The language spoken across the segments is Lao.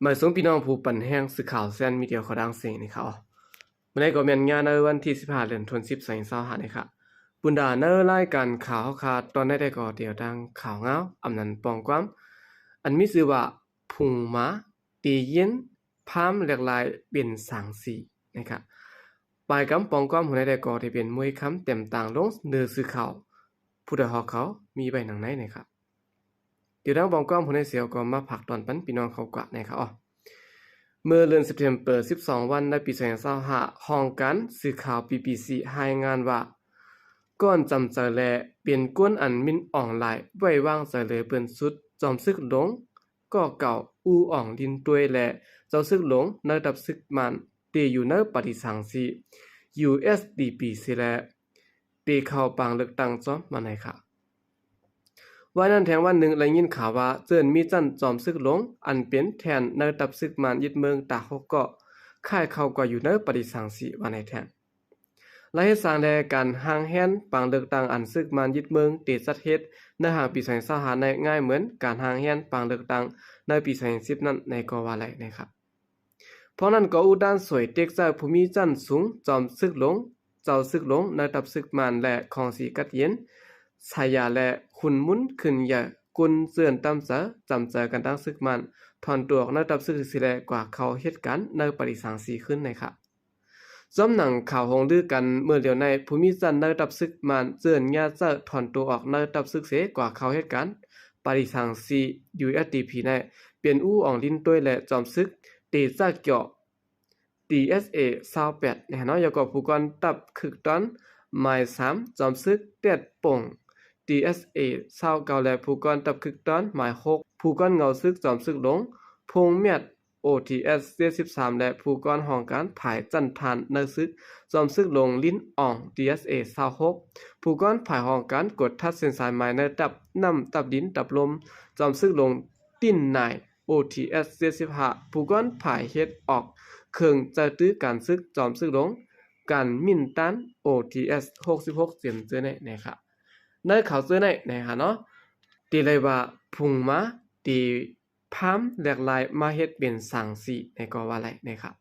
ໝາຍສວງພີ່ນ້ອງຜູ້ປັນແຮງສື່ຂ່າວແຊນມີເດຍຂໍດັງເສງນີ້ເຂົາ. ມື້ນີ້ກໍແມ່ນຍາມໃນວັນທີສິບຫ້າ ເດືອນ ສິບ ສອງພັນຊາວຫ້ານີ້ເຂົາ. ບຸນດາໃນລາຍການຂ່າວເຮົາຄາດຕອນໃດກໍດຽວທາງຂ່າວງາວອຳນານປອງກວາມ ອັນມີຊື່ວ່າ ພຸງມາ ຕີເຢັນ ພາມແຫຼກລາຍເປັນສາງສີນີ້ເຂົາ. ປາຍກຳປອງກວາມຫົວໃນໃດກໍທີ່ເປັນມວຍຄຳເຕັມຕ່າງລົງເນື້ອສື່ຂ່າວ ຜູ້ໃດຮອກເຂົາມີໄວ້ໜັງໃນນີ້ເຂົາ. ດຽວທາງປອງກວາມຫົວໃນເສວກໍມາຝາກຕອນປັນພີ່ນ້ອງເຂົາກວ່ານີ້ເຂົາ. ເມື່ອເດືອນເຊັບເທັມເປີ ສິບສອງວັນ ໃນປີສອງພັນຊາວຫ້າ ຫ້ອງການສື່ຂ່າວ ບີບີຊີ ລາຍງານວ່າ ກ່ອນຈຳເຈີແລ ເປັນຄົນອັນມິນອອງລາຍໄວ້ວາງໃຈເລີຍເບິ່ນສຸດ ຈອມຊຶກຫຼົງ ກໍເກົ່າ ອູ່ອອງລິນຕວຍ ແລະ ເຈົ້າຊຶກຫຼົງໃນທັບຊຶກມານ ທີ່ຢູ່ໃນປະຕິສັງສີ ຢູເອັສດີພີ ເສແລ ທີ່ເຂົ້າປາງເລືອກຕັ້ງຈອມມາໃນຂາ. ວ່ານັ້ນແທງວັນໜຶ່ງໄດ້ຍິນຂ່າວວ່າ ເຈີນມີຈັ່ນຈອມຊຶກຫຼົງ ອັນເປັນແທນໃນທັບຊຶກມານຍຶດເມືອງຕາຫົກເກາະ ຄ້າຍເຂົ້າກວ່າຢູ່ໃນປະຕິສັງສີວ່າໃນແທງ. ລາຍເຮັດສ້າງແລະການຮ່າງແຮນປາງເລືອກຕັ້ງອັນຊຶກມານຍຶດເມືອງເຕຈັດເຮັດໃນຫາງປີສອງພັນຊາວຫ້າໃນງ່າຍເໝືອນການຮ່າງແຮນປາງເລືອກຕັ້ງໃນປີສອງພັນສິບນັ້ນໃນກໍວ່າໄດ້ນະຄັບ. ພ້ອມນັ້ນກໍອຸດ້ານສວຍເຕັກໃຈຜູ້ມີຊັ້ນສູງ ຈອມຊຶກຫຼົງ ເຈົ້າຊຶກຫຼົງໃນທັບຊຶກມານ ແລະ ຂອງສີກັດເຢັນ ສາຍາ ແລະ ຂຸນມຸນຂຶ້ນໃຫຍ່ ກົນເຈື່ອນຕາມໃຈ ຈຳໃຈກັນຕັ້ງຊຶກມານ ຖອນຕົວອອກໃນທັບຊຶກເສ ແລະ ກວ່າເຂົ້າເຮັດການໃນປະຕິສັງສີຄືນໃນຂະ. ຈອມໜັງຂ່າວຫົງລືກັນເມື່ອລຽວໃນ ຜູ້ມີຊັ້ນໃນທັບຊຶກມານ ເຈື່ອນຍາເຈົ້າຖອນຕົວອອກໃນທັບຊຶກເສ ກວ່າເຂົ້າເຮັດການປະຕິສັງສີ ຢູເອັສດີພີ ໃນ ເປັນອູ່ອອງລິນຕວຍ ແລະ ຈອມຊຶກເຕຈາກເຈາະ ທີເອສເອ ຊາວແປດ ແນ່ເນາະ ແລ້ວກໍຜູ້ກອນທັບຄຶກຕອນໝາຍສາມ ຈອມຊຶກແຕດປົ່ງ ທີເອສເອ ຊາວເກົ້າ ແລະ ຜູ້ກອນທັບຄຶກຕອນໝາຍຫົກ ຜູ້ກອນເງົາຊຶກ ຈອມຊຶກຫຼົງ ພົງແມດ ໂອທີເອສ ເຈັດສິບສາມ ແລະ ຜູ້ກອນຫ້ອງການຝ່າຍຈັນທານໃນຊຶກ ຈອມຊຶກຫຼົງ ລິນອອງ ທີເອສເອ ຊາວຫົກ ຜູ້ກອນຝ່າຍຫ້ອງການກວດທັດເສັ້ນສາຍໝາຍໃນຕັບນ້ຳ ຕັບດິນ ຕັບລົມ ຈອມຊຶກຫຼົງ ຕິນນາຍ ໂອທີເອສ ເຈັດສິບຫ້າ ຜູ້ກອນຝ່າຍເຮັດອອກເຄື່ອງໃຊ້ຕື້ການຊຶກ ຈອມຊຶກຫຼົງ ການມິນຕານ ໂອທີເອສ ຫົກສິບຫົກ ເຈັມເຈີໃນ ໃນຂະ ໃນຂ່າວເຈີໃນ ໃນຂະເນາະ ທີ່ໄດ້ວ່າພຸງມາ ທີ່ ພາມແຫຼກລາຍມາເຮັດເປັນສາງສີໃນກໍວ່າໄດ້ນະຄັບ.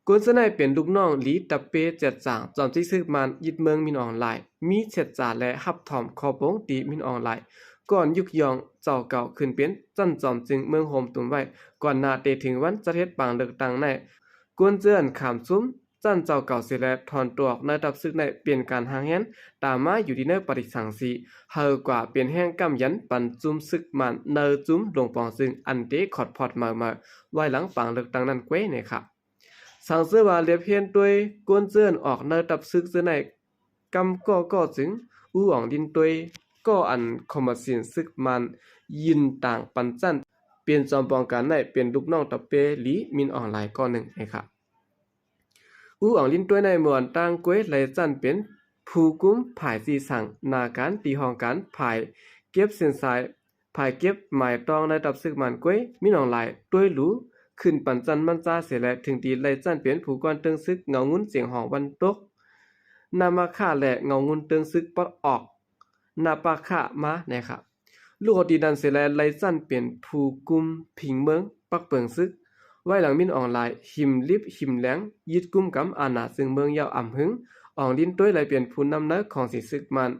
ກົນເສື້ອໃນເປັນລູກນ້ອງຫຼີ ຕັບເປ ແຈດຈາງ ຈອມຈີຊຶກມານຍຶດເມືອງມິນອອງລາຍ ມີເສດຈາ ແລະ ຮັບຖອມຂໍ້ປົງຕີມິນອອງລາຍ ກ່ອນຍຸກຍ່ອງເຈົ້າເກົ່າຂຶ້ນເປັນຈັນຈອມຈຶ່ງເມືອງໂຮມຕຸມໄວ້ ກ່ອນໜ້າແຕ່ເຖິງວັນຈັດເຮັດປາງເລືອກຕັ້ງໃນ ກົນເຈື່ອນຂາມຊຸມ ຈັນເຈົ້າເກົ່າເສແລະ ຖອນຕົວອອກໃນທັບຊຶກໃນ ເປັນການຮ່າງແຮນຕາມມາຢູ່ດີໃນປະຕິສັງສີ ເຮົາກວ່າເປັນແຮງກຳຢັນປັນຈຸມຊຶກມານໃນຈຸມຫຼວງປອງຊຶງ ອັນເຕຂອດພອດເໝີມາ ວາຍຫຼັງປາງເລືອກຕັ້ງນັ້ນແກວ່ນະຄັບ. ສັງເສຍວ່າລຽບເຫັນດ້ວຍກົນເຈື່ອນອອກໃນທັບຊຶກເສໃນ ກຳກໍກໍຈຶ່ງ ອູ່ອອງລິນຕວຍ ກໍອັນຄອມມະຊິນຊຶກມານ ຢືນຕາງປັນຈັນ ເປັນຈອມປອງການໃນ ເປັນລູກນ້ອງຕັບເປຫຼີ ມິນອອງລາຍກໍໜຶ່ງນະຄັບ. ອູ່ອອງລິນຕວຍໃນເມື່ອວັນຕ່າງກວຍໄລ່ຊັ້ນເປັນຜູ້ກຸມຝ່າຍຈີສັງ ໜ້າການຕີຫ້ອງການ ຝ່າຍເກັບເສັ້ນສາຍ ຝ່າຍເກັບໝາຍຕ້ອງໃນທັບຊຶກມານກວຍ ມິນອອງລາຍ ຕວຍຫຼູ ຂຶ້ນປັນຈັນມັນຈາເສແລະ ເຖິງຕີໄລ່ຊັ້ນເປັນຜູ້ກອນເຕີງຊຶກ ເງົາງຸນ ເສງຫອງວັນຕົກ ນາມາຄາ ແລະ ເງົາງຸນເຕີງຊຶກປອດອອກ ນາປາຄາ ມານະຄັບ. ລູກເຂົາຕີນັ້ນເສແລະ ໄລ່ຊັ້ນເປັນຜູ້ກຸມພິງເມືອງ ປັກເປິງຊຶກ ວາຍຫຼັງມິນອອງລາຍ ຫິມລິບຫິມແຫຼງ ຍຶດກຸມກຳອານາຊຶງເມືອງຍາວອຳຫຶງ ອອງລິນຕວຍໄລ່ເປັນຜູ້ນຳໃນຂອງສີຊຶກມານ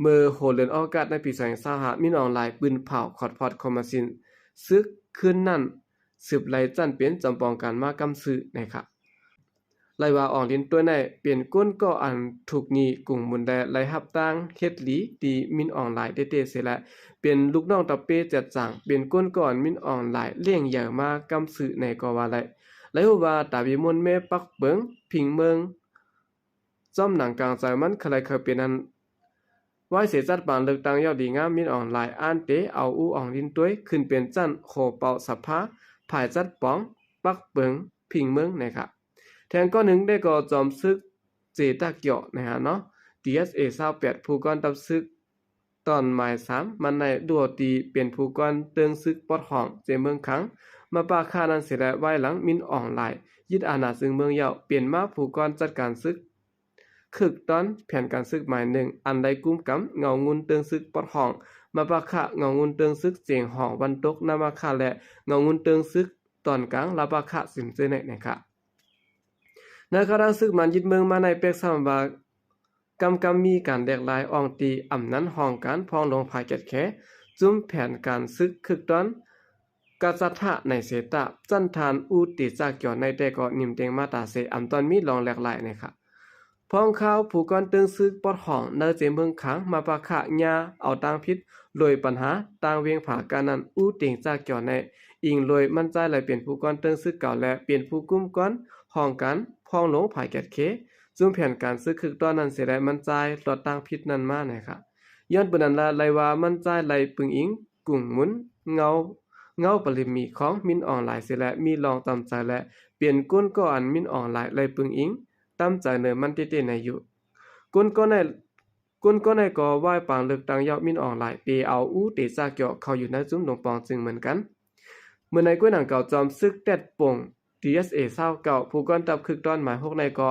ເມື່ອຫົວເດືອນອອກາດໃນປີສອງພັນຊາວຫ້າ ມິນອອງລາຍປືນເຜົາຂອດພອດຄອມມະຊິນຊຶກ ຄືນນັ້ນສືບໄລ່ຊັ້ນເປັນຈອມປອງການມາກຳຊື່ນະຄັບ. ໄລ່ວ່າອອງລິນຕວຍໃນ ເປັນກົ້ນກໍອັນທຸກໜີ້ກຸງມຸນ ແລະ ໄດ້ຮັບຕ່າງເຮັດດີ ຕີມິນອອງລາຍເຕເຕເສແລະ ເປັນລູກນ້ອງຕະເປແຈດຈາງ ເປັນກົ້ນກໍອັນມິນອອງລາຍລ້ຽງໃຫຍ່ມາກຳຊື່ໃນກໍວ່າໄດ້. ໄດ້ຮູ້ວ່າຕາວິມົນແມ່ປັກເປິງ ພິງເມືອງ ຈ້ອມໜັງກາງໃຈມັນຄະໄລເຄີຍເປັນນັ້ນ ວາຍເສຈັດປາງເລືອກຕັ້ງຢ່າງດີງາມ ມິນອອງລາຍ ອ່ານເຕເອົາອູ່ອອງລິນຕວຍ ຂຶ້ນເປັນຈັນໂຄເປົ່າສະພາ ຝ່າຍຈັດປອງ ປັກເປິງ ພິງເມືອງນະຄັບ. ແທງກ້ອນໜຶ່ງໄດ້ກໍຈອມຊຶກເຈຕາກຽວນະຮະເນາະ ທີເອສເອ ຊາວແປດ ຜູ້ກອນທັບຊຶກ ຕອນໝາຍສາມ ມັນໄດ້ດ້ວຍຕີເປັນຜູ້ກອນເຕີງຊຶກປອດຫ້ອງເຈເມືອງຄັງ ມາປາຄານັ້ນເສແລະ ວາຍຫຼັງມິນອອງລາຍ ຍຶດອານາຊຶງເມືອງຍາວ ເປັນມາຜູ້ກອນຈັດການຊຶກ ຄຶກຕອນແຜນການຊຶກໝາຍໜຶ່ງ ອັນໄດ້ກຸມກຳເງົາງຸນເຕີງຊຶກປອດຫ້ອງ ມາປາຄະເງົາງຸນເຕີງຊຶກເຈງຫອງວັນຕົກ ນາມາຄະ ແລະ ເງົາງຸນເຕີງຊຶກ ຕອນກາງ ລາວປະຄະ ຊິມເຈີ ໃນ ໃນຂະ ໃນຂະນະທີ່ສຶກມານຍຶດເມືອງມາໃນແປກຊ້ຳວ່າ ກຳກຳມີການແຫຼກຫຼາຍອ່ອງຕີ ອຳນັ້ນຫ້ອງການພອງຫຼວງພາຍແກດແຂ ຈຸມແຜນການສຶກຄຶກຕ້ອນ ກະສັດທະໃນເສຕະ ຊັ້ນທ່ານອູເຕຈາກຈອນໃນແຕ່ກໍນິມເຕັງມາຕາເສ ອຳຕອນມີລອງແຫຼກຫຼາຍໃນຂະ ພ້ອມຂ່າວຜູ້ກອນເຕີງຊຶກປອດຫ້ອງໃນເຈເມືອງຄາງມາປະຄະຍາເອົາຕາງຜິດ ໂລຍປັນຫາຕາງວຽງຜາການນັ້ນ ອູເຕັງຈາກຈອນໃນ ອີງໂລຍມັນຈາຍໄລເປັນຜູ້ກອນເຕີງຊຶກເກົ່າ ແລະ ເປັນຜູ້ກຸມກອນຫ້ອງການພອງຫຼວງພາຍແກດເຄ ຊຸມແຜນການຊຶກຄຶກຕ້ອນນັ້ນເສຍ ແລະ ມັນຈາຍລອດຕາງຜິດນັ້ນມາໃນຂະ ຍ້ອນເປັນນັ້ນລະ ໄລວ່າມັນຈາຍໄລປຶງອີງກຸງໝຸນເງົາ ເງົາປາລະມີຂອງມິນອອງລາຍເສຍ ແລະ ມີລອງຕຳໃຈ ແລະ ເປັນກົ້ນກໍອັນມິນອອງລາຍໄລປຶງອີງ ຕຳໃຈເນີມັນເຕໆໃນຢູ່ ກົ້ນກໍໃນ ກົ້ນກໍໃນກໍໄຫວ້ປາງເລິກຕັ້ງເຍົາະມິນອອງລາຍ ເຕເອົາອູເຕຈາກເຈາະເຂົ້າຢູ່ໃນຊຸມຫຼົງປອງຈຶ່ງເໝືອນກັນ ເມື່ອໃນກ້ວຍໜັງເກົ່າ ຈອມຊຶກແຕດປົງ ທີເອສເອ ຊາວເກົ້າ ຜູ້ກອນທັບຄຶກຕ້ອນໝາຍຫົກໃນກໍ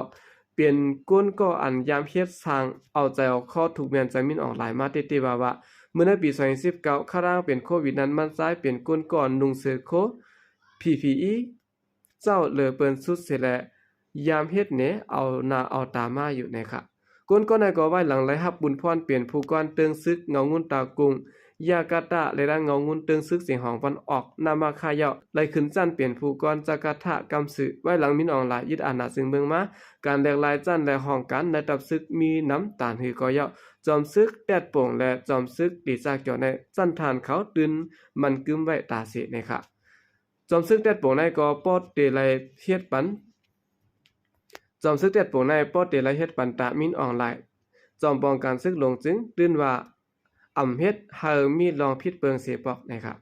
ເປັນກົ້ນກໍອັນຍາມເຮັດສ້າງເອົາໃຈເອົາຄໍທຸກແມ່ນໃຈມິນອອງລາຍມາເຕໆວ່າໆ ເມື່ອໃນປີສອງພັນສິບເກົ້າ ຄະລາງເປັນໂຄວິດນັ້ນ ມັນຈາຍເປັນກົ້ນກໍນຸ່ງເສື້ອໂຄ ພີພີອີ ເຈົ້າເລີເປີນສຸດເສຍແລະ ຍາມເຮັດເນເອົາໜ້າເອົາຕາມາຢູ່ໃນຂະ ກົ້ນກໍໃນກໍໄຫວ້ຫຼັງໄດ້ຮັບບຸນພອນເປັນຜູ້ກອນເຕີງຊຶກເງົາງຸ່ນຕາກຸງ ຢາກາຕາ ແລະ ດ້ານເງົາງຸ່ນເຕີງຊຶກສຽງຫອງວັນອອກ ນາມາຄາເຍົາະ ໄດ້ຂຶ້ນຊັ້ນເປັນຜູ້ກອນຈາກາຕາກຳຊື່ ໄຫວ້ຫຼັງມິນອອງລາຍຍຶດອານາຈຶ່ງເມືອງມາ ການແຫຼກຫຼາຍຊັ້ນ ແລະ ຫ້ອງການໃນທັບຊຶກມີນຳຕານຮືກໍເຍົາະ ຈອມຊຶກແຕດປົງ ແລະ ຈອມຊຶກຕີຈາກຈອນໃນຊັ້ນທ່ານເຂົາຕື່ນມັນກຶມໄວ້ຕາເສໃນຂະ ຈອມຊຶກແຕດປົງໃນກໍປ້ອເຕໄລເຮັດປັນ ຈອມຊຶກແຕດປົງໃນປ້ອເຕໄລເຮັດປັນຕາມິນອອງລາຍ ຈອມປອງການຊຶກຫຼົງຈຶ່ງຕື່ນວ່າ ອຳເຮັດໃຫ້ມີລອງຜິດເປີງເສປອກໃນຂະ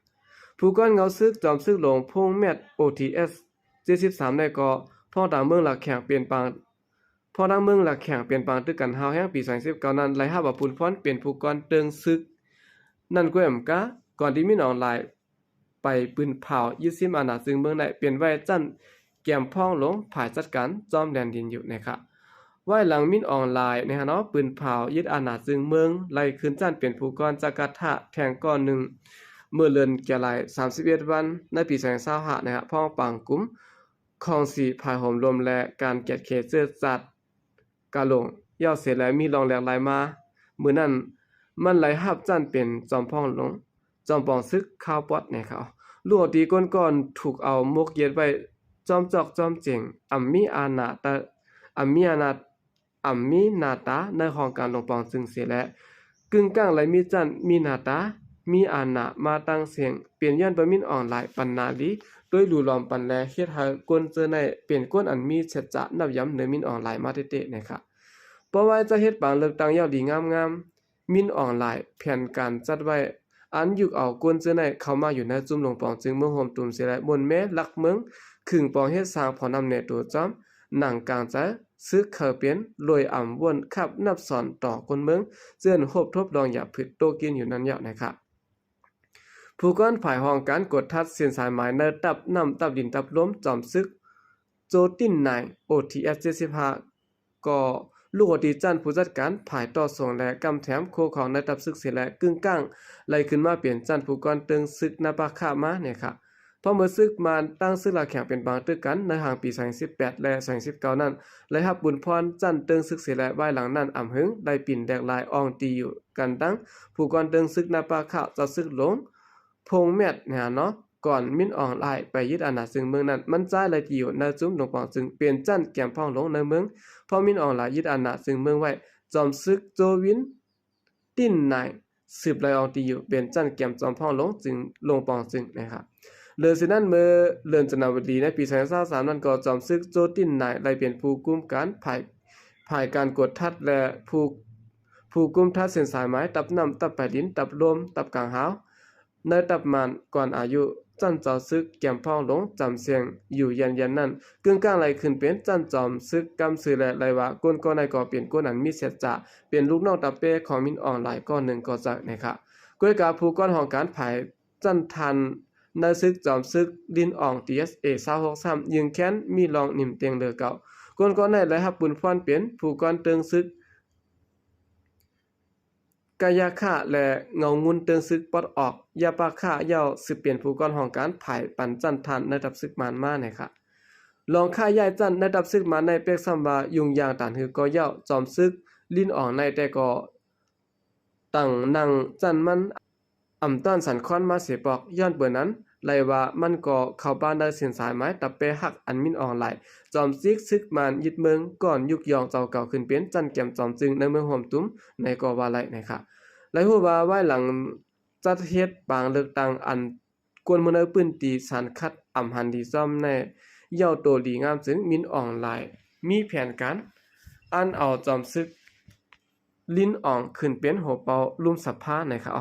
ຜູ້ກອນເງົາຊຶກ ຈອມຊຶກຫຼົງ ພົງແມັດ ໂອທີເອສ ເຈັດສິບສາມໃນກໍ ພ້ອມທາງເມືອງລາແຂ່ງເປັນປາງ ພ້ອມທາງເມືອງລາແຂ່ງເປັນປາງຕຶກກັນຫ້າວແຮງປີສອງພັນສິບເກົ້ານັ້ນ ໄດ້ຮັບອາບຸນພອນເປັນຜູ້ກອນເຕີງຊຶກ ນັ້ນກ້ວຍອຳກາ ກ່ອນທີ່ມິນອອງລາຍ ໄປປືນເຜົາຍຶດຊິມອານາຈຶ່ງເມືອງໄດ້ ເປັນໄວ້ຊັ້ນແກມພອງຫຼົງ ຝ່າຍຈັດການຈອມແດນດິນຢູ່ໃນຂະ ໄຫວ້ຫຼັງມິນອອງລາຍໃນຫະເນາະ ປືນເຜົາຍຶດອານາຈຶ່ງເມືອງ ໄລ່ຂຶ້ນຊັ້ນເປັນຜູ້ກອນຈາກາຕາແທ່ງກ້ອນໜຶ່ງ ເມື່ອເດືອນກະລາຍ ສາມສິບເອັດວັນ ໃນປີສອງພັນຊາວຫ້າໃນຫະ ພ້ອມປາງກຸ່ມ ຂອງສີພາຍໂຮມລົມ ແລະ ການກຽດເຂດເຊື້ອຊາດ ກາຫຼົງ ເຍົາເສແລະມີລອງແຫຼກຫຼາຍມາ ມື້ນັ້ນມັນໄດ້ຮັບຊັ້ນເປັນຈອມພອງຫຼົງ ຈອມປອງຊຶກຄາວປອດໃນຂະ ລູກອອກຕີກົ້ນກໍຖືກເອົາໝົກເຢັດໄວ້ ຈອມຈອກຈອມເຈັງ ອຳມີອານາຕະ ອຳມີອານາ ອຳມີໜ້າຕາໃນຫ້ອງການຫຼົງປອງຈຶ່ງເສແລະ ກຶ່ງກ້າງໄລມີຊັ້ນ ມີໜ້າຕາ ມີອານາມາຕັ້ງເສັງ ເປັນຍ້ອນປະມິນອອນລາຍ ປັນນາລີ ໂດຍຫຼູຫຼອມປັນແລ ເຮັດໃຫ້ກົ້ນເຈີໃນ ເປັນກົ້ນອັນມີສັດຈະນັບຢຳເໜືອມິນອອນລາຍມາເຕໆໃນຂະ ເປົ້າໝາຍຈະເຮັດປາງເລິກຕັ້ງເຍົາະດີງາມໆ ມິນອອນລາຍ ແຜນການຈັດໄວ້ ອັນຢຸກເອົາກົ້ນເຈີໃນເຂົ້າມາຢູ່ໃນຊຸມຫຼົງປອງຈຶ່ງເມືອງໂຮມຕຸມເສແລະ ມົນແມ່ລັກເມືອງ ຂຶງປອງເຮັດສ້າງ ເຜົານ້ຳແນໂຕຈອມ ໜັງກາງໃຈ ຊຶກເຂົ້າເປັນ ໂລຍອຳວົນຂັບນັບສອນຕໍ່ກົ້ນເມືອງ ເຈື່ອນໂຮບທົບລອງຢາພືດໂຕກິນຢູ່ນັ້ນເຍົາະໃນຂະ ຜູ້ກອນຝ່າຍຫ້ອງການກວດທັດເສັ້ນສາຍໝາຍໃນຕັບນ້ຳ ຕັບດິນ ຕັບລົມ ຈອມຊຶກ ໂຈຕິນນາຍ ໂອທີເອສ ເຈັດສິບຫ້າ ກໍລູກຫົວຕີຊັ້ນຜູ້ຈັດການຝ່າຍຕໍ່ສົ່ງ ແລະ ກຳແຖມຄູ່ຄອງໃນຕັບຊຶກເສແລະ ກຶ່ງກ້າງໄລ່ຂຶ້ນມາເປັນຊັ້ນຜູ້ກອນເຕີງຊຶກນາປາຄະມາໃນຂະ ພໍເມື່ອຊຶກມານຕັ້ງຊຶກລາວແຂງເປັນປາງຕຶກກັນໃນຫາງປີສອງພັນສິບແປດ ແລະ ສອງພັນສິບເກົ້ານັ້ນ ໄດ້ຮັບບຸນພອນຊັ້ນເຕີງຊຶກເສແລະ ວາຍຫຼັງນັ້ນອຳຫຶງໄດ້ປິ່ນແຫຼກຫຼາຍອ່ອງຕີຢູ່ກັນຕັ້ງຜູ້ກອນເຕີງຊຶກນາປາຄະ ເຈົ້າຊຶກຫຼົງ ພົງແມັດ ແນວເນາະ ກ່ອນມິນອອງລາຍໄປຍຶດອານາຈຶ່ງເມືອງນັ້ນ ມັນຈາຍໄລຕີຢູ່ໃນຊຸມຫຼົງປອງຈຶ່ງ ເປັນຊັ້ນແກມພອງຫຼົງໃນເມືອງ ພໍມິນອອງລາຍຍຶດອານາຈຶ່ງເມືອງໄວ້ ຈອມຊຶກໂຈວິນ ຕິນນາຍ ສືບໄລ່ອອງຕີຢູ່ ເປັນຊັ້ນແກມຈອມພອງຫຼົງຈຶ່ງ ຫຼົງປອງຈຶ່ງນະຄັບ. ເລີຍເຊັ່ນນັ້ນ ເມື່ອເດືອນຈັນນາວາລີໃນປີສອງພັນຊາວສາມນັ້ນກໍ ຈອມຊຶກໂຈຕິນນາຍໄດ້ເປັນຜູ້ກຸມການ ຝ່າຍ ຝ່າຍການກວດທັດ ແລະ ຜູ້ ຜູ້ກຸມທັດເສັ້ນສາຍໝາຍ ຕັບນ້ຳ ຕັບປາຍດິນ ຕັບລົມ ຕັບກາງຫາວ ໃນຕັບມານ ກ່ອນອາຍຸ ຊັ້ນເຈົ້າຊຶກແກມພອງຫຼົງ ຈຳເສງຢູ່ຢ່ຽນໆນັ້ນ ກຶ່ງກ້າງໄລ່ຂຶ້ນເປັນຊັ້ນຈອມຊຶກກຳຊື່ ແລະ ໄລ່ວ່າ ກົ້ນກໍໃນກໍເປັນກົ້ນອັນມີສັດຈະ ເປັນລູກນ້ອງຕາເປ້ຂອງມິນອອງລາຍກໍໜຶ່ງກໍຈະໃນຄະ. ກ້ວຍກາຜູ້ກ່ອນຫ້ອງການຝ່າຍ ຈັນທັນ ໃນຊຶກຈອມຊຶກລິນອອງ ທີເອສເອ ຊາວຫົກຊ້ຳ ຍຶ່ງແຄ້ນມີລອງໜິມຕຽງເຫຼືອເກົ່າ. ກ້ນກໍໃນໄດ້ຮັບບຸນພອນເປັນຜູ້ກ່ອນເຕີງຊຶກ ກະຢາຄະ ແລະ ເງົາງຸນເຕີງຊຶກປອດອອກ ຢາປາຄະ ເຍົາສືບເປັນຜູ້ກ່ອນຫ້ອງການ ພາຍປັນຈັ່ນທ່ານໃນທັບຊຶກມານມາ ໃນຂະ ລອງຄ້າຍ້າຍຈັ່ນໃນທັບຊຶກມານໃນ ເປັກຊ້ຳວ່າ ຫຍຸ້ງຍາກຕານຫືກໍເຍົາ ຈອມຊຶກ ລິນອອງ ໃນແຕ່ກໍ ຕັ້ງນັ່ງຈັ່ນມັນ ອຳຕ້ອນສັນຄອນມາເສຍປອກ ຍ້ອນເປີນນັ້ນ ໄລ່ວ່າມັນກໍເຂົ້າປາໃນເສັ້ນສາຍໝາຍ ຕັບແປຮັກ ອັນມິນອອງລາຍ ຈອມຊຶກ ຊຶກມານຍຶດເມືອງ ກ່ອນຍຸກຍ້ອງເຈົ້າເກົ່າຂຶ້ນເປັນ ຈັ່ນແກມຈອມຈຶ່ງ ໃນເມືອງຮ່ວມຕຸ້ມ ໃນກໍວ່າໄດ້ ໃນຂະ ໄດ້ຮູ້ວ່າ ວາຍຫຼັງຈັດເຮັດປາງເລືອກຕັ້ງ ອັນ ກວນໝູ່ໃນພື້ນທີ່ສັນຂັດ ອຳຫັນດີຊອມໃນເຍົາໂຕດີງາມ ຈຶ່ງມິນອອງລາຍ ມີແຜນການ ອັນເອົາຈອມຊຶກ ລິນອອງ ຂຶ້ນເປັນຫົວເປົ່າລຸ່ມສະພາ ໃນຂະ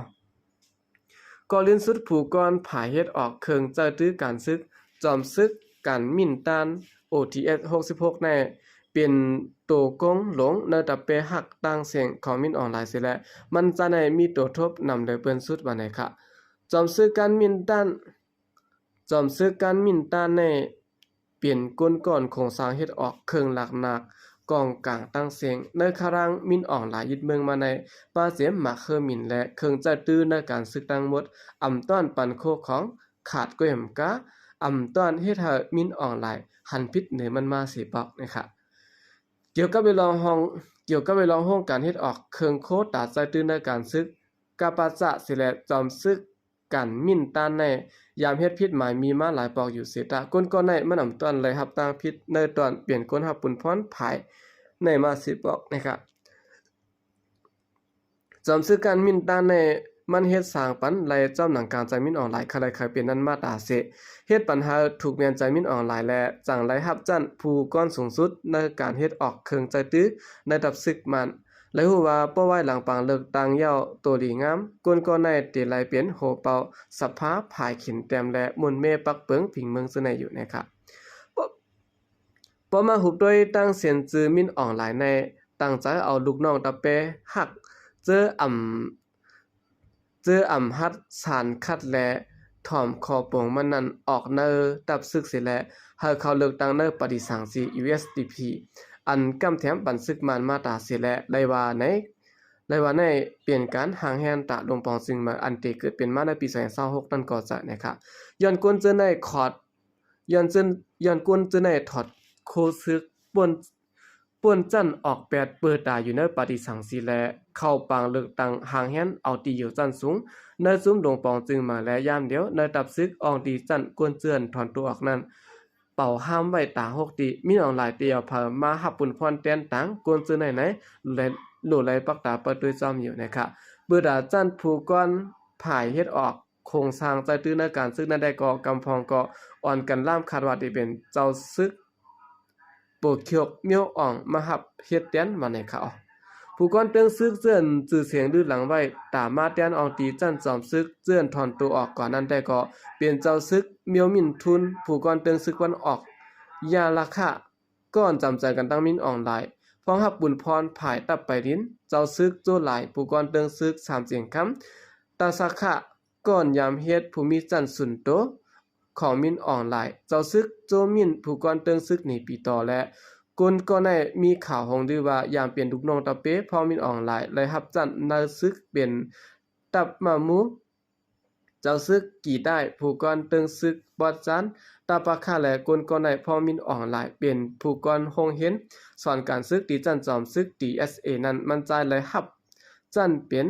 ກໍລິ້ນສຸດ ຜູ້ກ່ອນພາຍເຮັດອອກເຄື່ອງໃຊ້ຕື້ການຊຶກ ຈອມຊຶກ ກັນມິນຕ້ານ ໂອທີເອັສ ຫົກສິບຫົກ ໃນ ເປັນໂຕກົງຫຼົງໃນຕັບແປຮັກຕ່າງເສັງຂອງມິນອອງລາຍເສຍແລ້ວ ມັນຈະໄດ້ມີໂຕທົບນຳເຫຼືອເປີ້ນສຸດວ່າໃນຂະ ຈອມຊຶກ ກັນມິນຕ້ານ ຈອມຊຶກ ກັນມິນຕ້ານ ໃນ ເປັນກົ້ນກ້ອນໂຄງສ້າງເຮັດອອກເຄື່ອງຫຼັກໜັກ ກອງກາງຕ່າງເສັງ ໃນຂະລາງມິນອອງລາຍຍຶດເມືອງມາໃນ ປາເຈັມໝາກເຄີມິນ ແລະ ເຄື່ອງໃຊ້ຕື້ໃນການຊຶກທັງໝົດ ອຳຕ້ອນປັນໂຄຂອງຂາດກ້ວຍຫຳກາ ອຳຕ້ອນເຮັດໃຫ້ມິນອອງລາຍຫັນຜິດເໜີມັນມາເສຍປອກ ໃນຂະ ກ່ຽວກັບເວລາຫ້ອງ ກ່ຽວກັບເວລາໂຮງການເຮັດອອກເຄື່ອງໂຄຕາໃຊ້ຕື້ໃນການຊຶກ ກາປາຈະ ເສຍແລ້ວ ຈອມຊຶກ ກັນມິນຕ້ານໃນ ຍາມເຮັດຜິດໝາຍມີມາຫຼາຍປອກຢູ່ເສຍຕາ ກົ້ນກ້ອນໃນມັນອຳຕ້ອນໄດ້ຮັບຕາງຜິດໃນຕອນເປັນຄົນຮັບປຸນພອນພາຍໃນມາເສຍປອກ ໃນຂະ ຈອມຊຶກ ກັນມິນຕ້ານໃນ ມັນເຮັດສ້າງປັນໄດ້ຈອມໜັງກາງໃຈມິນອອງລາຍ ຄະໄລເຄີຍເປັນນັ້ນມາຕາເສ ເຮັດປັນໃຫ້ທຸກແມ່ນໃຈມິນອອງລາຍ ແລະ ຈັ່ງໄດ້ຮັບຊັ້ນຜູ້ກ່ອນສູງສຸດໃນການເຮັດອອກເຄື່ອງໃຊ້ຕື້ໃນທັບຊຶກມານ ໄດ້ຮູ້ວ່າ ເປົ້າໝາຍຫຼັງປາງເລືອກຕັ້ງເຍົາໂຕດີງາມ ກົ້ນກ້ອນໃນເຕໄລເປັນຫົວເປົ່າສະພາ ພາຍຂິນແຕ້ມ ແລະ ໝູນເມປັກເປິງຜິງເມືອງຊື່ໃນຢູ່ ໃນຂະ ເປົ້າ ເປົ້າໝາຍຮູບດ້ວຍຕັ້ງເຊັ່ນ ຈື່ມິນອອງລາຍໃນ ຕັ້ງໃຈເອົາລູກນ້ອງຕາແປຮັກ ເຈີອຳ ເຈີອຳຫັດສານຂັດ ແລະ ຖອມຂໍ້ປົງມັນນັ້ນອອກໃນຕັບຊຶກເສຍແລ້ວ ໃຫ້ເຂົ້າເລືອກຕັ້ງໃນປະຕິສັງສີ ຢູເອັສດີພີ ອັນກຳແຖມປັນຊຶກມານມາຕາເສຍແລ້ວ ໄດ້ວ່າໃນ ໄດ້ວ່າໃນເປັນການຫາງແຮນຕາລົງປອງຈຶ່ງໃໝ່ ອັນເຕເກີດເປັນມາໃນປີສອງພັນຊາວຫົກນັ້ນກໍຈະ ໃນຂະ ຍ້ອນກົ້ນເຈີໃນຂອດ ຍ້ອນເຈີ ຍ້ອນກົ້ນເຈີໃນຖອດໂຄຊຶກ ປ່ນ ປ່ນຈັ່ນອອກແປດເປີຕາຢູ່ໃນປະຕິສັງສີ ແລະ ເຂົ້າປາງເລືອກຕັ້ງຫາງແຮນເອົາຕີຢູ່ຊັ້ນສູງ ໃນຊຸມດົງປອງຈຶ່ງມາ ແລະ ຍາມດຽວໃນຕັບຊຶກ ອອງຕີຈັ່ນ ກ້ນເຈື່ອນຖອນໂຕອອກນັ້ນ ເປົ່າຫ້າມໄວ້ຕາຫົກຕີ ມີນ້ອງຫຼາຍຕຽວເຜີມາຮັບປຸນພອນແທນຕາງ ກົ້ນເຈື່ອນໃນໃນ ແລະ ໂຫຼໄລປັກຕາປະຕຸ້ຍຈ້ອມຢູ່ ໃນຂະ ເປີດຕາຈັ່ນຜູ້ກ່ອນພາຍເຮັດອອກ ໂຄງສ້າງໃຈຕື້ໃນການຊຶກນັ້ນໄດ້ກໍ ກຳພອງກໍອ່ອນກັນລ້າມ ຄາດວ່າທີ່ເປັນເຈົ້າຊຶກ ໂປຄຽວ ມຽວອ່ອງ ມາຮັບເຮັດແທນວ່າໃນຂະ ຜູ້ກ່ອນເຕີງຊຶກເຈື່ອນ ຈື່ສຽງລືດຫຼັງໄວ້ ຕາມມາແທນອອງຕີຈັ່ນຈອມຊຶກ ເຈື່ອນຖອນໂຕອອກກ່ອນນັ້ນໄດ້ກໍ ເປັນເຈົ້າຊຶກ ມຽວມິນທຸນ ຜູ້ກ່ອນເຕີງຊຶກວັນອອກ ຢາລາຄະ ກ່ອນຈຳໃຈກັນຕັ້ງມິນອອງລາຍ ພ້ອມຮັບບຸນພອນພາຍຕັບໄປລິນ ເຈົ້າຊຶກ ໂຈຫຼາຍ ຜູ້ກ່ອນເຕີງຊຶກ ສາມຈຽງຄຳ ຕາສາຂະ ກ່ອນຍາມເຮັດຜູ້ມີຈັນສຸນໂຕຂອງມິນອອງລາຍ ເຈົ້າຊຶກ ໂຈມິນ ຜູ້ກ່ອນເຕີງຊຶກ ໜີປີຕໍ່ ແລະ ກົ້ນກໍໃນມີຂ່າວໂຮງລືວ່າ ຍາມເປັນລູກນ້ອງຕາເປ ພ້ອມມິນອອງລາຍ ໄດ້ຮັບຈັນໃນຊຶກເປັນຕັບມາມູ ເຈົ້າຊຶກ ກີດາຍ ຜູ້ກ່ອນເຕີງຊຶກ ບອດຈານ ຕາປາຄາ ແລະ ກົ້ນກໍໃນ ພ້ອມມິນອອງລາຍ ເປັນຜູ້ກ່ອນໂຮງຮຽນສອນການຊຶກ ຕີຈັນຈອມຊຶກ ທີເອັສເອ ນັ້ນ ມັນຈາຍໄດ້ຮັບຈັນເປັນ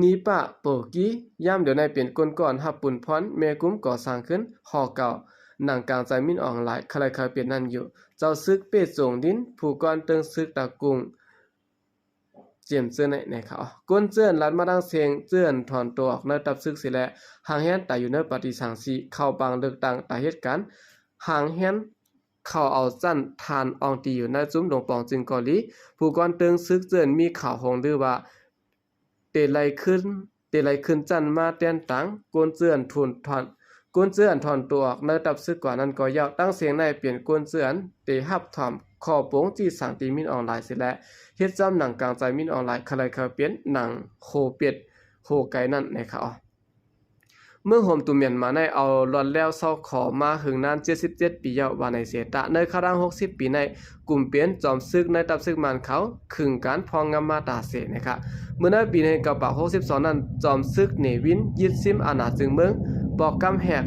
ນີປາໂປກີ ຍາມດຽວໃນເປັນກົ້ນກ້ອນຮັບປຸນພອນ ແມ່ກຸມກໍ່ສ້າງຂຶ້ນຫໍເກົ່າ ໜັງກາງໃຈມິນອອງລາຍ ຄະໄລເຄີຍເປັນນັ້ນຢູ່ ເຈົ້າຊຶກ ເປໂຈງດິນ ຜູ້ກ່ອນເຕີງຊຶກຕາກຸງ ຈຽມເຈີໃນ ໃນຂະ ກົ້ນເຈີນລັດມາດັ່ງເສັງ ເຈີນຖອນໂຕອອກໃນຕັບຊຶກເສຍແລ້ວ ຫາງແຮນຕາຍຢູ່ໃນປະຕິສັງສີ ເຂົ້າປາງເລືອກຕັ້ງຕາເຮັດການ ຫາງແຮນ ເຂົ້າເອົາຈັ່ນທ່ານອອງຕີຢູ່ໃນຊຸມດົງປອງຈຶ່ງກໍດີ ຜູ້ກ່ອນເຕີງຊຶກເຈີນມີຂ່າວໂຮງລືວ່າ ເຕໄລຂຶ້ນ ເຕໄລຂຶ້ນຈັນມາແທນຕາງ ກົ້ນເຈີນທຸນທອນ ກົ້ນເຈີນຖອນໂຕອອກໃນຕັບຊຶກກວ່ານັ້ນກໍຍາວ ຕັ້ງເສັງໃນເປັນກົ້ນເຈີນເຕຮັບຖອມຂໍ້ປົງຈີ່ສັງຕີມິນອອງລາຍເສຍແລ້ວ ເຮັດຈອມໜັງກາງໃຈມິນອອງລາຍ ຄະໄລເຄີຍເປັນໜັງໂຄເປັດໂຄໄກ່ນັ້ນ ໃນຂະ ເມືອງໂຮມຕຸມມຽນມາໃນເອົາລອດແລ້ວຊອກຂໍມາເຖິງນານເຈັດສິບເຈັດປີແລ້ວວ່າໃນເສຍຕະ ໃນຄະລາງຫົກສິບປີໃນ ກຸ່ມເປັນຈອມຊຶກໃນທັບຊຶກມານເຂົາ ຄຶງການພອງງາມມາຕາເສນະຄະ. ເມື່ອໃນປີໜຶ່ງເກົ້າປາກຫົກສິບສອງນັ້ນ ຈອມຊຶກເນວິນຍຶດຊິມອານາເຊິ່ງເມືອງ ປອກກຳແຮກ.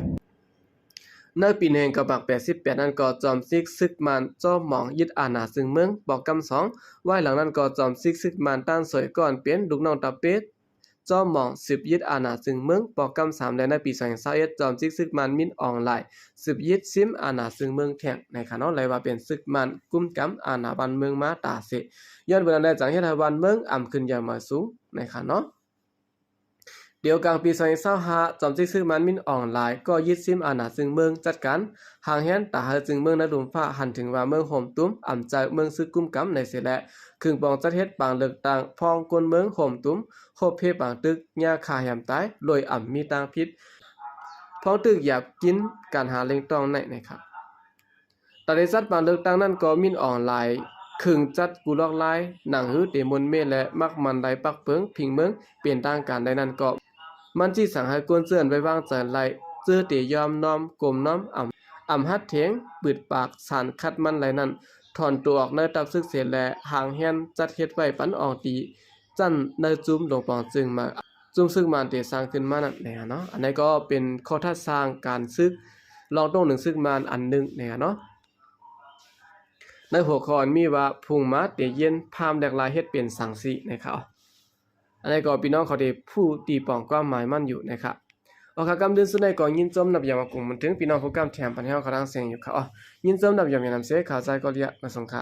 ໃນປີໜຶ່ງເກົ້າປາກແປດສິບແປດນັ້ນກໍຈອມຊຶກຊຶກມານ ຈໍໝອງ ຍຶດອານາເຊິ່ງເມືອງ ປອກກຳສອງ. ວາຍຫຼັງນັ້ນກໍຈອມຊຶກຊຶກມານ ຕ້ານສວຍກ່ອນເປັນລູກນ້ອງຕາເປດ ຈໍໝອງ ສືບຍຶດອານາເຊິ່ງເມືອງ ປອກກຳສາມ ແລະ ໃນປີສອງພັນຊາວເອັດ ຈອມຊຶກຊຶກມານ ມິນອອງລາຍ ສືບຍຶດຊິມອານາເຊິ່ງເມືອງແທ້ງນະຄະເນາະ ເລີຍວ່າເປັນຊຶກມານກຸມກຳອານາບ້ານເມືອງມາຕາເສ. ຍ້ອນເປັນອັນໃດຈັ່ງເຮັດໃຫ້ບ້ານເມືອງອ່ຳຂຶ້ນຢ່າງມາສູງນະຄະເນາະ. ດຽວກາງປີສອງພັນຊາວຫ້າ ຈອມຊຶກຊຶກມານ ມິນອອງລາຍ ກໍຍຶດຊິມອານາເຊິ່ງເມືອງ ຈັດການຫາງແຮນຕາເຮົາເຊິ່ງເມືອງໃນລຸ່ມຟ້າ ຫັນເຖິງວ່າເມືອງໂຮມຕຸມອ່ຳຈາກເມືອງຊຶກກຸມກຳໃນເສແລະ ຄຶງປອງຈັດເຮັດປາງເລືອກຕັ້ງ ພ້ອງຄົນເມືອງໂຮມຕຸມ ໂຮບເພປາງຕຶກ ຫຍ້າຂ້າແຮມຕາຍ ໂດຍອ່ຳມີຕ່າງຜິດ ພ້ອງຖືກຢາບກິນການຫາເລັ່ງຕ້ອງໃນນະຄະ. ຕາໄດ້ຈັດປາງເລືອກຕັ້ງນັ້ນກໍມິນອອງລາຍ ຄຶງຈັດກູຫຼອກລາຍ ໜັງຫືເຕມົນເມ ແລະ ໝັກມັນໄດ້ປັກເປິງພິງເມືອງເປັນທາງການໄດ້ນັ້ນກໍ ມັນຈິສັ່ງໃຫ້ກົນເຈື່ອນໄວ້ວາງໃຈໄດ້ ເຈີເຕຍອມນ້ອມກົມນ້ອມ ອຳ ອຳຫັດເຖງ ປືດປາກສານຂັດມັນໄດ້ນັ້ນ ຖອນຕົວອອກໃນທັບຊຶກເສແລະ ຫາງແຮນຈັດເຮັດໄວ້ປັນອອງຕີ ຈັ່ນໃນຈຸມຫຼວງປອງເຈີງມາ ຈຸມຊຶກມານເຕສ້າງຂຶ້ນມານັ້ນນະຄະເນາະ. ອັນໃດກໍເປັນຂໍ້ທັດສ້າງການຊຶກ ລອງຕົງໜຶ່ງຊຶກມານອັນໜຶ່ງນະຄະເນາະ ໃນຫົວຂໍ້ອັນມີວ່າ ພຸງມາເຕເຢັນ ພາມແຫຼກລາຍເຮັດເປັນສັງສີນະຄະ. ອັນໃດກໍພີ່ນ້ອງເຂົາທີ່ຜູ້ຕີປອງຄວາມໝາຍມັນຢູ່ນະຄະ. ອອກຄະ ກຳດື່ນສຸດໃນກໍຍິນຊົມນັບຢາມມາກຸງມັນເຖິງພີ່ນ້ອງຜູ້ກຳແຖມປັນແຮວຂະດັງແສງຢູ່ຄະ. ຍິນຊົມນັບຢາມຍານຳເສ ຂ່າວໃຈກໍລຽມາສົ່ງຄະ.